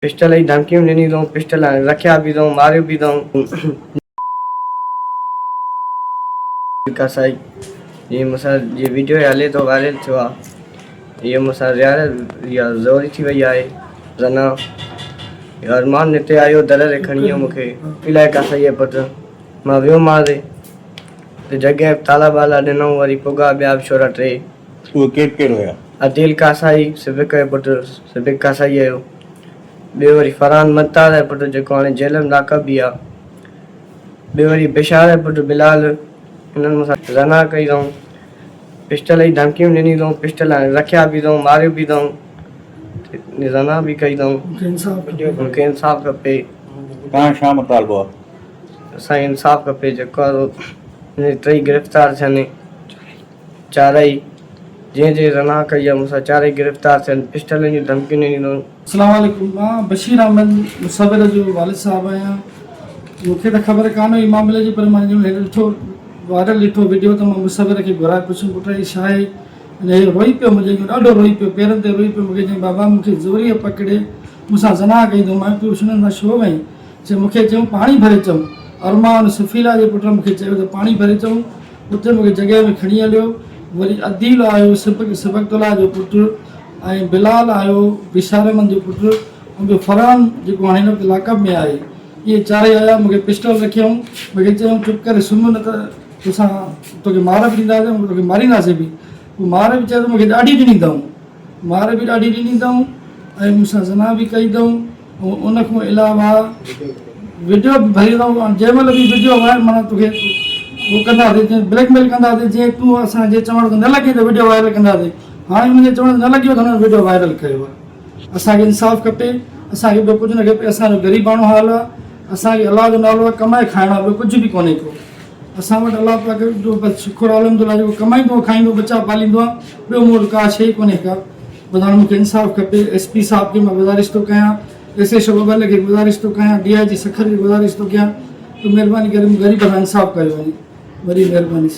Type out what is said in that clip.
Pistol جي ڌمڪيون ڏنيون اٿئون، پسٽل رکيا به اٿئون، ماريو به اٿئون. ڪاسائي جي مون سان جي ويڊيو هلي ٿو وائرل ٿيو آ اهو مون سان زيار يا زوري ٿي وئي آهي زنا ارمان هتي آيو در تي کڻي ويو مون کي الائي ڪاسائي جي پٽ مان ويو مانس ته جڳهه تالا بالا ڏنائون وري پڳا ٻيا به ڇورا ٽي. اهي ڪير ڪير هيا؟ عديل ڪاسائي سبق جو پٽ سبق ڪاسائي جو ٻيو وري فرحان ممتاز جو پٽ جيڪو هاڻي جيل ۾ لاڪپ به آ ٻيو وري بشار جو پٽ بلال انهن مون سان زنا ڪئي اٿئون پسٽل جي ڌمڪيون ڏني اٿئون پسٽل رکيا به اٿئون ماريو به اٿئون زنا به ڪئي اٿئون مون کي انصاف کپي. توهان جو ڇا مطالبو آ؟ اسان کي انصاف کپي جيڪو آ سو ٽئي گرفتار ٿين. چارئي جنهن جنهن زنا ڪئي آهي مون سان چارئي گرفتار ٿين پسٽلن جون ڌمڪيون ڏنيون اٿئون. اسلام عليڪم مان بشير احمد مصور جو والد صاحب آهيان مون کي ته خبر ڪانه هئي معاملي جي پر مان جنهن مهل ڏٺو وائرل ڏٺو وڊيو ته مان مصور کي گهرائي پڇيم پٽ هي ڇا آهي ۽ هي روئي پيو منهنجي اڳيان ڏاڍو روئي پيو پيرن تي روئي پيو مون کي چيائين بابا مون کي زوريء پڪڙي مون سان زنا ڪئي اٿئون مان تون هنن سان ڇو وئين چي مون کي چيائون پاڻي ڀري اچون ارمان سفيلا جي پٽ مون کي چيو ته پاڻي ڀري اچون اتي مون کي جڳهه ۾ کڻي هليو. وري عديل آيو، سبغت الله جو پٽ، ۽ بلال آيو، بشار احمد جو پٽ، ۽ ٻيو فرحان جيڪو هاڻي هن وقت لاڪ اپ ۾ آهي. اهي چارئي آيا، مون کي پسٽل رکيائون، مون کي چيائون چپ ڪري سمهه نه ته توسان توکي مار به ڏينداسين ۽ توکي مارينداسين به. پوء مار به چيو ته مون کي ڏاڍي ڏني اٿائون. مار به ڏاڍي ڏني اٿائون ۽ مون سان زنا به ڪئي اٿائون. ۽ ان کان علاوه وڊيو به ڀري اٿئون جنهن مهل به وڊيو وائرل معنيٰ توکي هو ڪنداسين جيئن بليڪ ميل ڪنداسين جيئن تون اسان جي چوڻ تي نه لڳين ته وڊيو وائرل ڪنداسين هاڻي انهن جي چوڻ تي نه لڳيو ته هنن وڊيو وائرل ڪيو آهي اسان کي انصاف کپي اسان کي ٻيو ڪجهه نه کپي اسان جو غريباڻو حال آهي اسان کي الله جو نالو آهي ڪمائي کائڻو آهي ٻيو ڪجهه به ڪونهي ڪو اسان وٽ الله پاڪ جو بس شڪر آهي الحمدلله جيڪو ڪمائيندو آهي کائيندو ٻچا پاليندو آهي ٻيو مون وٽ ڪا شيء ڪونهي ڪا بس هاڻي مون کي انصاف کپي ايس پي صاحب کي مان گذارش ٿو ڪيان ايس ايڇ او ٻٻرلي کي گذارش ٿو ڪيان ڊي I جي سکر کي گذارش ٿو ڪيان ته مهرباني ڪري مون غريب سان انصاف ڪيو وڃي وڏي مهرباني.